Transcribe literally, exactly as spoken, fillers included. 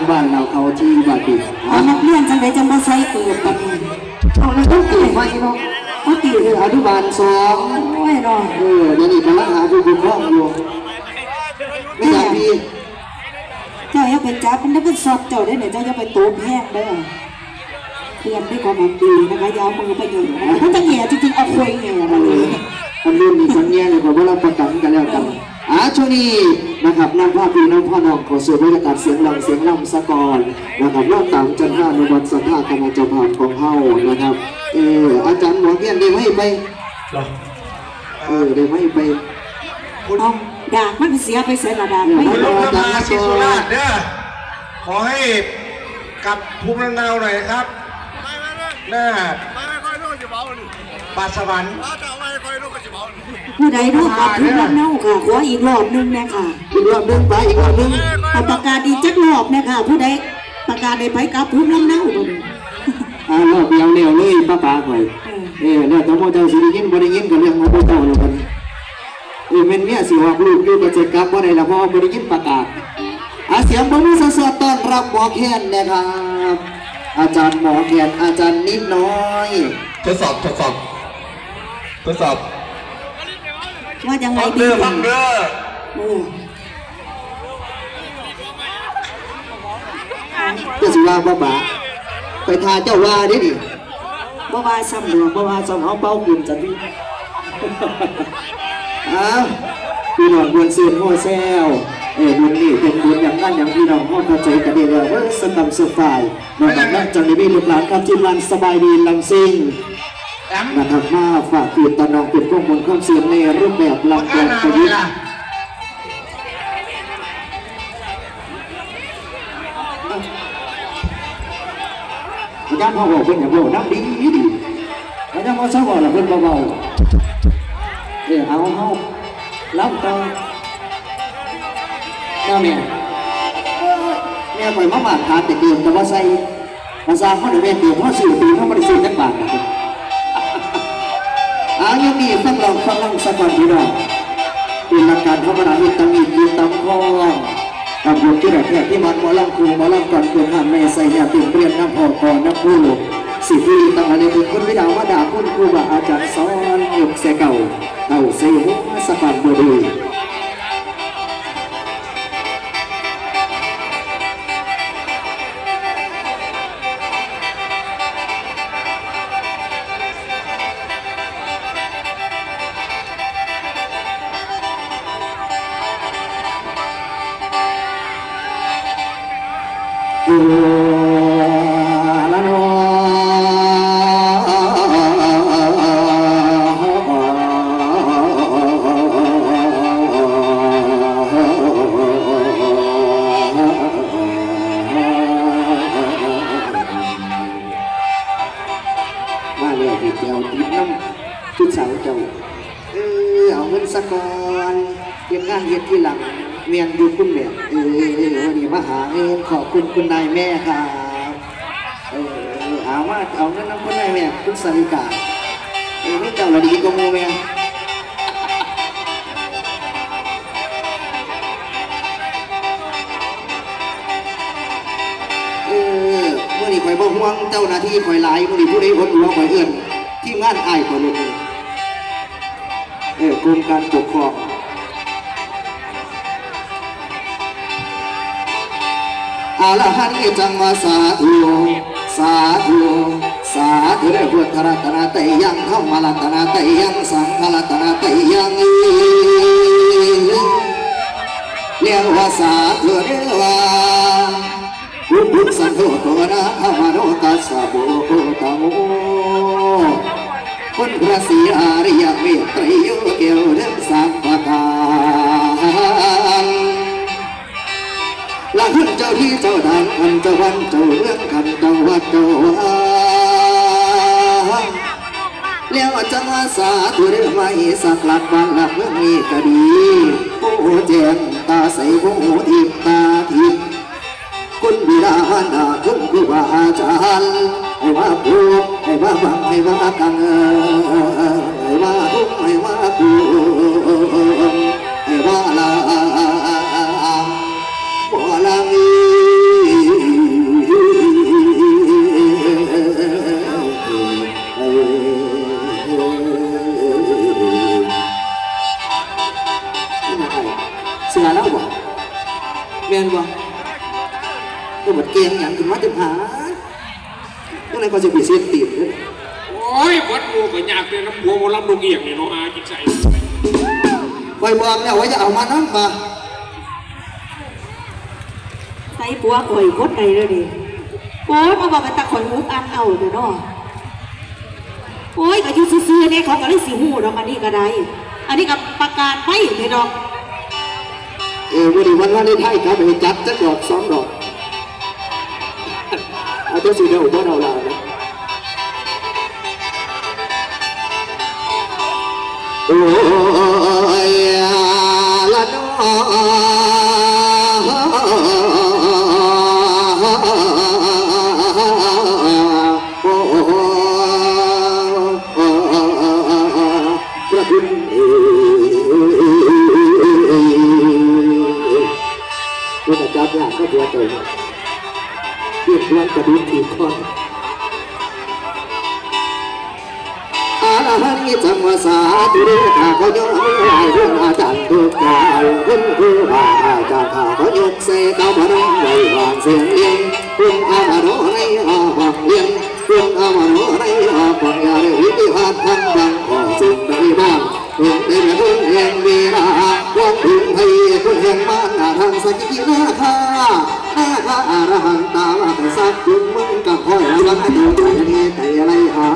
บ้านเราเขาที่บ้านดิน เอานักเรียนจังใดจังบ่ใส่เกิบบัดนี้ เอาแล้วต้องเกิดมาอีกเนาะ เขาติ เอออนุบาลสอง โอ้ยเนาะ เออเดี๋ยวนี้กำลังหาผู้ปกครองอยู่ ไม่อยากมี เจ้าอย่าไปจับมันได้เป็นสอบเจ้าได้เนี่ย เจ้าอย่าไปโตบแห้งเด้อ เตรียมด้วยความหวังดีนะคะ อย่าเอามือไปแหย่นะคะ ถ้าจะแหย่จริงๆ เอาควยแหย่มาเลย อันรุ่นนี้สัญญาเลย ผมว่ารับประกันกันแล้วกัน อ่า ช่วงนี้นะครับ นำภาพวิวนำพ่อน้องเข้าสู่บรรยากาศเสียงร้องเสียงรำสะก่อนนะครับ รอบตามจันทานุวัฒน์สัทธาคณะเจ้าภาพของเฮานะครับ เออ อาจารย์หมอเพี้ยนได้ไหมไป เหรอ เออ ได้ไหมไป คุณ เอาดากมันเสียไปเสียละดาก เออ ไม่ คุณลุงนภาศรีสุราษฎร์เด้อ ขอให้กลับภูมิลำเนาหน่อยนะครับ หน้าป่าสวรรค์ ผู้ใดเนาะกลับภูมิลำเนาค่ะ ขออีกรอบหนึ่งนะคะ อีกรอบหนึ่งไป อีกรอบหนึ่ง เอาประกาศอีกจักรอบนะคะ ผู้ใดประกาศได้ไปกลับภูมิลำเนาบ่เนี่ย อ่ารอบเดียวแล้วเลยป้าป๋าข่อย เออ เออ แล้วแต่หมู่เจ้าสิได้ยินบ่ได้ยินก็เรื่องของหมู่เจ้าแล้วกัน เออ แม่นเมียสิออกลูกอยู่ก็จะกลับบ่ได้ละ เพราะว่าบ่ได้ยินประกาศ อ่ะ เสียงปรบมือสดๆต้อนรับหมอแคนนะครับ อาจารย์หมอแคน อาจารย์นิดน้อย ทดสอบ ทดสอบ ทดสอบ ว่ายังไง ฟัง ดี เด้อ ฟังเด้อ เออ เจ้าสิว่าบ่บา ไปทาเจ้าว่าเด้นี่ บ่ว่าซ้ำดอก บ่ว่าซ้ำ เอาเป่าขึ้นจังซี่ อ้าว พี่น้องม่วนซื่นโฮแซว เอ้ย บุญนี่เป็นบุญอย่างนั้นอย่างพี่น้องเฮาเข้าใจกันดีแล้ว เว้ย สตัมสุดท้ายนะครับ หลังจากนี้มีลูกหลานครับ ทีมงานสบายดีลำซิ่ง แอม นะครับ มาฝากคืนตอนน้องเป็นพวกมวลความซื่นในรูปแบบลำกลองประยุกต์ อาจารย์พ่อบอกเพิ่นอย่าบอกน้ำดีดี อาจารย์พ่อชอบบอกละเพิ่นเบาๆ เออ เอา เอารับต่อ เจ้าแม่ แม่ข่อยมาบาดขาดแต่เกินแต่ว่าใส่ ภาษาเขาเนี่ยแม่เกิดพ่อซื้อปืนเขาไม่ได้ซื้อจักบาทนะ อายุนี่ฟังลองฟังลองสักวันพี่น้อง เป็นหลักการธรรมดาที่ตำหนิยืนตำคอง กับผมที่แบบแท้ที่มันหมอลำครูหมอลำก่อนเกินห้ามแม่ใส่ยาติ่มเรียนน้ำพอกรน้ำผู้สิทธิตั้งอันนี้เป็นคุณวิดามาดาคุณครูบาอาจารย์สอนยกแสเก่า เต่าใส่หัวสะพานบดี มาแล้วพี่แก้วติดน้ำ จุดสาวเจ้า เออ เอาเงินซะก่อน เฮ็ดงานเฮ็ดทีหลัง แม่นอยู่คุณแม่ เออ วันนี้มาหาเงิน ขอบคุณคุณนายแม่ครับ เออ เอามา เอาเงินนำคุณนายแม่ คุณสาริกา เออ เจ้าละดีกว่าหมู่แม่ เออ มื้อนี้ข่อยบ่ห่วงเจ้าหน้าที่ข่อยหลาย มื้อนี้ผู้ใดอดหัวข่อยเอิ้น ทีมงานอ้ายข่อยเลย เออ กรมการปกครอง อรหันต์จังว่าสาธุ สาธุ สาธุเด้อ พุทธรัตนตรัยยัง ธรรมรัตนตรัยยัง สังฆรัตนตรัยยัง เรียกว่าสาธุเด้อว่า อุปพุทธันโทโตนะภะคะวะโต ตัสสะภะคะวะโต คุณพระศรีอริยเมตไตรยโยแก้วเรืองสามประการ ละคุณเจ้าที่เจ้าทาง ขันเจ้าวันเจ้าเมือง ขันเจ้าวัดเจ้าวา แล้วจังว่าสาธุเด้อ มาอีสักหลักบ้านหลักเมืองนี้ก็ดี ผู้แจ้งตาใส ผู้ทิพย์ตาทิพย์ คุณบิดามารดา คุณครูบาอาจารย์ ให้มาปลูก ให้มาบัง ให้มากัง ให้มาคุ้ม ให้มาคุ้ม ให้มาลา บ่ลามี เก่งหยังขึ้นมาจังหา จังได๋ก็สิไปเสียตีนเด้อ โอ้ย วัดหมู่ก็ยากเด้อ นำผัวหมอลำนกเอี้ยงนี่เนาะ อาจิกใส่ ข้อยบอกแล้วว่าอย่าเอามานำ ว่า ใส่ผัวข่อยคนใด๋เด้อนี่ โอ้ย มาบอกเป็นตาข่อยอุกอันเอาเด้อเนาะ โอ้ย ก็อยู่ซื่อๆเนี่ย เขาก็เลยสิฮู้ดอก อันนี้ก็ได้ อันนี้ก็ประกาศไปเด้อดอก เออ มื้อนี้วันวาเลนไทน์ครับ ให้จัดจักดอกสองดอก เอาจังสิเด้อ บ่เดาหลายนะ โอ้ย ละน้อ โอ้ พระคุณเอ๋ย ผู้ประจับหลังก็หัวใจ เรียกร้องกระดูกอีกคน อาหังนิจังวาสาธุเดชาขอยกมือไหว้พระอาจารย์ทุกท่านคุณครูบาอาจารย์ข้าขอยกใส่เก้าพนมไหว้วางเสียงเลี้ยงคุณอามาโนในอาบังเลี้ยงคุณอามาโนในอาบังยาเรวิพิพัฒน์ทั้งบังขอสิ่งใดบ้างคุณเต็มคุณแห่งเวลาพวกคุณไทยคุณแห่งมารนาทางสกินาคานาคาอรหันตาวัตสักคุณมึงกับคอยระวังตัวใจในใจไรหา